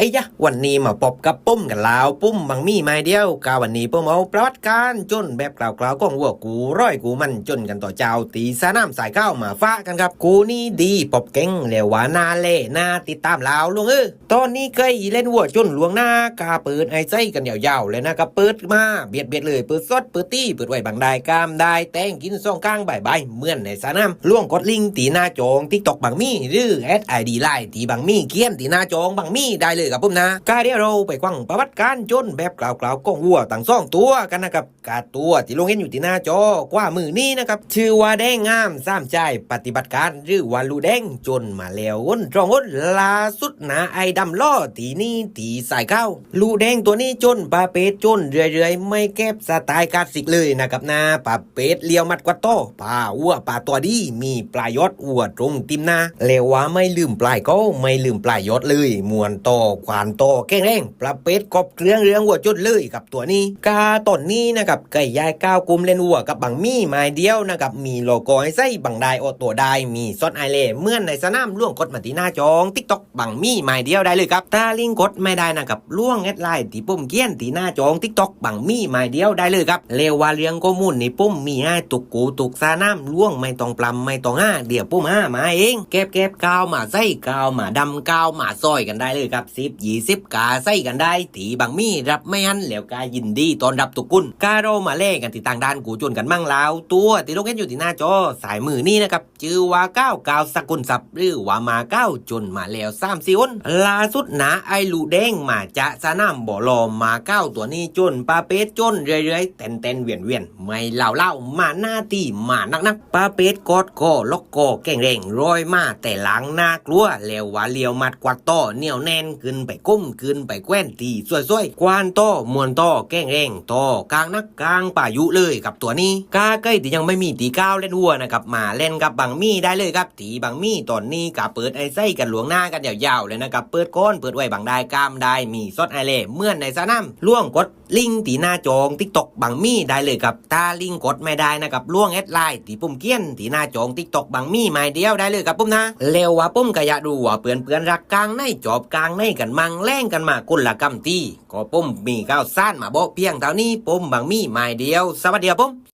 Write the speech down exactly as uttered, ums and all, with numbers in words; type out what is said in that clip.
ไอ้ยะ วันนี้มาปบกับผมกันแล้ว ผมบังหมี่ไม้เดียว กาวันนี้ผมเอาประวัติการจนแบบกล่าวๆของวัวกู้ร้อยกู้มันจนกันต่อเจ้า ตีสนามสายเก้ามาฝากกันครับ กู้นี้ดีปบเก่ง แล้วว่าหน้าเล่หน้าติดตามลาวหลวงเออ ตอนนี้เคยเล่นวัวจนหลวงหน้ากาเปิดไอ้ไส้กันยาวๆเลยนะครับ เปิดมาเบียดๆเลย เปิดสดเปิดตี้ เปิดไวบังได้กามได้ แตงกินสองข้างบ่ายๆ เหมือนในสนามหลวง กดลิงก์ตีหน้าจองติ๊กต็อกบังหมี่ หรือแอดไอดีไลน์ตีบังหมี่ เขียนตีหน้าจองบังหมี่ได้เลยครับผมนะ กาเดี๋ยวเราไปฟังประวัติการจนแบบกล่าวๆของวัวทั้งสองตัวกันนะครับ กาตัวที่ลงเห็นอยู่ที่หน้าจอขวามือนี้นะครับ ชื่อว่าแดงงามสามชายปฏิบัติการ หรือว่าลูกแดง จนมาแล้วหนสองหน ล่าสุดหนาไอ้ดำล้อตีนี้ตีสายเก้า ลูกแดงตัวนี้จนประเภทจนเรื่อยๆ ไม่เก็บสไตล์คลาสสิกเลยนะครับนะ ประเภทเลี้ยวหมัดกวาดต่อ ปลาวัวปลาตัวดี มีปลายยอดวัวตรงติมหน้า แล้วว่าไม่ลืมปลายเขา ไม่ลืมปลายยอดเลย ม้วนต่อ ขวานต่อ แข็งแรง ประเภทครบเครื่องเรื่องวัวจนเลยครับตัวนี้ กาตอนนี้นะครับ ใครอยากก้าวกุมเล่นวัวกับบังหมี่ไม้เดียวนะครับ มีโลโก้ให้ใส่บังได้ ออกตัวได้ มีสดไอเล่ เหมือนในสนามหลวง กดมาที่หน้าจองติ๊กต็อกบังหมี่ไม้เดียวได้เลยครับ ถ้าลิงก์กดไม่ได้นะครับ หลวงแอดไลน์ที่ผมเขียนที่หน้าจองติ๊กต็อกบังหมี่ไม้เดียวได้เลยครับ แล้วว่าเรื่องข้อมูลนี่ผมมีให้ทุกกู้ทุกสนามหลวง ไม่ต้องปลำไม่ต้องหา เดี๋ยวผมหามาเอง เก็บเก็บก้าวมาใส่ ก้าวมาดำ ก้าวมาซอยกันได้เลยครับ สิบยี่สิบกาใส่กันได้ ตีบังหมี่รับไม่อั้น แล้วกายินดีต้อนรับทุกคน กาเรามาแลกกันที่ทางด้านกู้จนกันมั่งแล้ว ตัวที่ลงเห็นอยู่ที่หน้าจอซ้ายมือนี้นะครับ ชื่อว่าก้าวก้าวสกุลทรัพย์ หรือว่ามาก้าวจนมาแล้วสามสี่หน ล่าสุดหนาไอ้ลูกแดงมาจะสนามบ่อลอ มาก้าวตัวนี้จนประเภทจนเรื่อยๆ แตนๆเวียนๆ ไม่เล่าเล่า มาหน้าที่มานักนัก ประเภทกอดคอล็อกคอแข็งแรง ร้อยมาแต่หลังน่ากลัว แล้วว่าเลี้ยวหมัดกวาดต่อ เหนียวแน่น ขึ้นไปก้ม ขึ้นไปแขวนตีสวยๆ ขวานต่อ ม้วนต่อ แข็งแรงต่อ กลางนักกลางปายุเลยครับตัวนี้ กาใครที่ยังไม่มีตีก้าวเล่นวัวนะครับ มาเล่นกับบังหมี่ได้เลยครับ ตีบังหมี่ตอนนี้กาเปิดไอ้ไส้กันหลวงหน้ากันยาวๆเลยนะครับ เปิดก้อนเปิดไวบังได้กามได้ มีสดไอเล่ เหมือนในสนามหลวง กดลิงก์ตีหน้าจองติ๊กต็อกบังหมี่ได้เลยครับ ถ้าลิงก์กดไม่ได้นะครับ หลวงแอดไลน์ที่ผมเขียนตีหน้าจองติ๊กต็อกบังหมี่ไม้เดียวได้เลยครับผมนะ แล้วว่าผมกะอยากรู้ว่าเปื่อนๆรักกางไหน จอบกางไหนกันมั่ง แลกกันมาคนละกำตี้ ก็ผมมีข่าวสารมาบอกเพียงเท่านี้ ผมบังหมี่ไม้เดียว สวัสดีครับผม